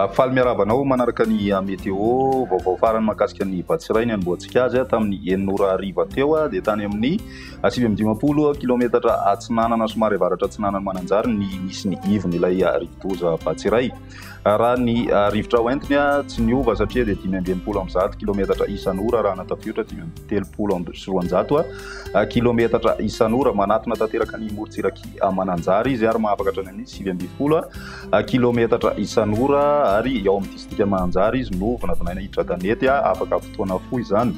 Faly miarahaba anao manaraka ny météo vaovao farany mahakasika ny Batsirai ny anombohantsika azy tamin'ny enina ora hariva teo dia tany amin'ny 59 kilometatra atsinanana somary avaratra atsinanan'i Mananjary ny nisy ny ivony ilay rivodoza Batsirai. Raha ny rivotra ho entiny tsy niova satria dia 165 kilometatra isan'ora raha natafiotra 235 kilometatra isan'ora manatona tanteraka ny morontsirak'i Mananjary izy ary mahafaka hatrany amin'ny 19 kilometatra isan'ora ary ao amin'ny distrikan'i Mananjary izy no vinavinaina hiditra tanety afaka fotoana fohy izany.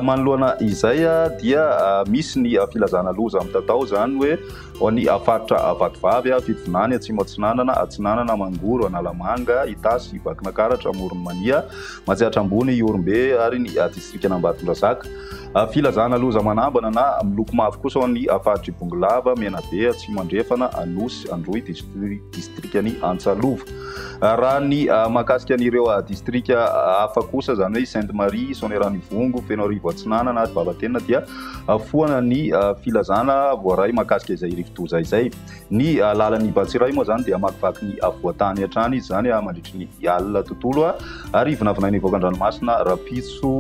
Manoloana izay dia misy ny filazana loza mitatao izany hoe Ho an'ny faritra Vatovavy, Fitovinany, Atsimo Atsinanana, Atsinanana, Mangoro, Analamanga, Itasy, Vakinakaratra, Amoron'i Mania, Matsiatra Ambony, Ihorombe ary ny distrikan'Ambatondrazaka. Filazana loza manambana na miloko mavo kosa ho an'ny faritr'i Bongolava, Menabe, Atsimo Andrefana, Anosy, Androy, distrikan'i Antsalova. Raha ny mahakasika an'ireo distrika hafa kosa, izany hoe Sainte Marie, Soanierana Ivongo, Fenoarivo Atsinanana ary Vavatenina dia Foana ny filazana voaray mahakasika izay rivodoza izay. Ny lalan'i Batsirai moa izany dia hamakivaky ny afovoan-tany hatrany izy izany mandritry ny alina tontolo ary vinavinaina hivoaka an-dranomasina rahampitso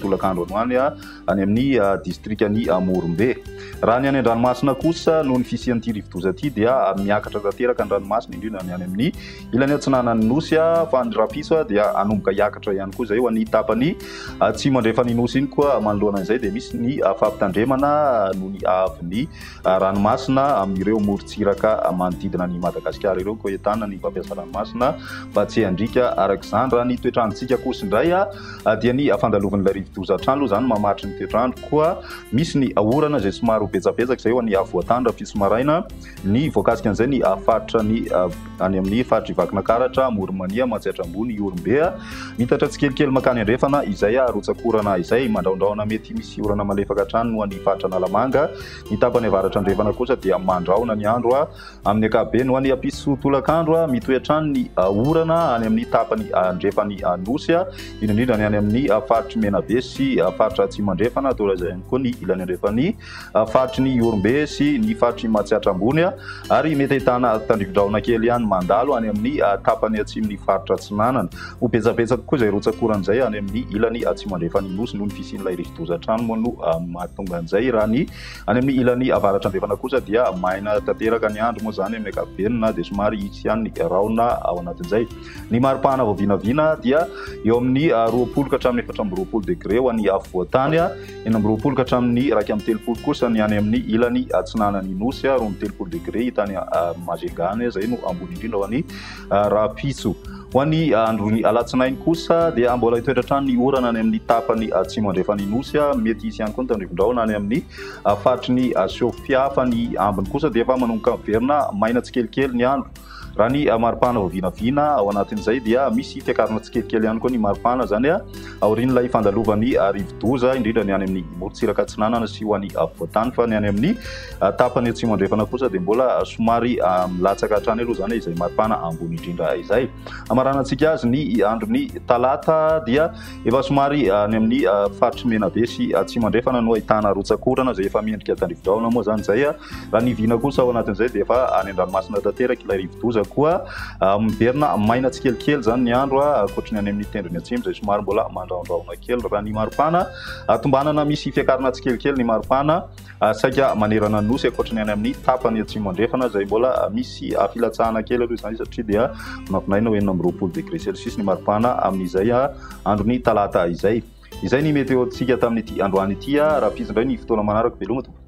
tolakandro any ho any any amin'ny distrikan'i Morombe. Raha ny any an-dranomasina kosa noho ny fisian'ity rivodoza ity dia miakatra tanteraka ny ranomasina indrindra ny any amin'ny Ilany atsinanan'ny Nosy fa ny rahampitso dia hanomboka hiakatra ihany koa izay ho an'ny tapany atsimo andrefan'ny Nosy iny koa manoloana izay dia misy ny fampitandremana noho ny haavon'ny ranomasina amin'ireo morontsiraka manodidina an'i Madagasikara ireo koa entanina ny mpampiasa ranomasina mba tsy handriaka araka izany. Raha ny toetr'androntsika kosa indray dia ny fandalovan'ilay rivodoza hatrany aloha izany mamatry ny toetr'andro koa misy ny orana izay somary ho betsabetsaka izay ho an'ny afovoan-tany rahampitso maraina. Ny voakasika an'izay ny faritra ny any amin'ny faritr'i Vakinakaratra, Amoron'i-Mania, Matsiatra Ambony, Ihorombe. Mitatra tsikelikely mankany andrefana izay rotsakorana izay. Mandrahondrahona mety misy orana malefaka hatrany no any faritra Analamanga. Ny tapany avaratra andrefana kosa dia mandrahona ny andro amin'ny ankapobeny. Ho any Apiso tolakandro, mitohy hatrany ny orana any amin'ny tapany andrefan'ny Nosy, indrindra indrindra ny any amin'ny faritr'i Menabe sy faritra Atsimo Andrefana, toa izay ihany koa ny ilany andrefan'ny faritry ny Ihorombe sy ny faritr'i Matsiatra Ambony ary mety ahitana tandrifindrahona kely ihany mandalo any amin'ny tapany atsimon'ny faritra Atsinanana. Ho betsabetsaka koa izay rotsak'orana izay any amin'ny ilany atsimo andrefan'ny Nosy noho ny fisian'ilay rivodoza hatrany moa no mahatonga an'izay. Raha ny any amin'ny ilany avaratra andrefana kosa dia maina tanteraka ny andro moa izany amin'ny ankapobeny na dia somary hisy ihany ny rahona ao anatin'izay. Ny maripana vao vinavina dia eo amin'ny 20 ka hatramin'ny 24 degré ho an'ny afovoan-tany. 26 ka hatramin'ny 31 kosa ny any amin'ny ilany atsinanan'ny Nosy, 32 degré hita any Majunga any, izay no ambony indrindra ho an'ny rahampitso. Ho an'ny andron'ny alatsinainy kosa dia mbola hitoetra hatrany ny orana any amin'ny tapany atsimo andrefan'ny Nosy, mety hisy ihany koa ny tandrifin-drahona any amin'ny faritry ny Sofia, fa ny ambiny kosa dia efa manomboka miverina maina tsikelikely ny andro. Raha ny maripana vao vinavina ao anatin'izay dia misy fiakarana tsikelikely ihany koa ny maripana izany aorian'ilay fandalovan'ny rivodoza, indrindra ny any amin'ny morontsiraka atsinanana sy ho any afovoan-tany, fa ny any amin'ny tapany atsimo andrefana kosa dia mbola somary milatsaka hatrany aloha izany izay maripana ambony indrindra izay. Hamaranantsika azy ny andron'ny talata dia efa somary any amin'ny faritry Menabe sy atsimo andrefana no ahitana rotsak'orana izay efa miendrika tandrifidrahona moa izany izay. Raha ny vina kosa ao anatin'izay dia efa any an-dranomasina tanteraka ilay rivodoza koa miverina maina tsikelikely izany ny andro ankoatry ny any amin'ny tendrony atsimo izay somary mbola mandrahondrahona kely. Raha ny maripana, tombanana misy fiakarana tsikelikely ny maripana saika manerana ny nosy ankoatry ny any amin'ny tapany atsimo andrefana izay mbola misy filatsahana kely aloha izany satria dia vinavinaina ho 26 degré celsius ny maripana amin'izay andron'ny talata izay. Izay ny météo-ntsika tamin'ity androany ity. Rahampitso indray ny fotoana manaraka. Veloma tompoko.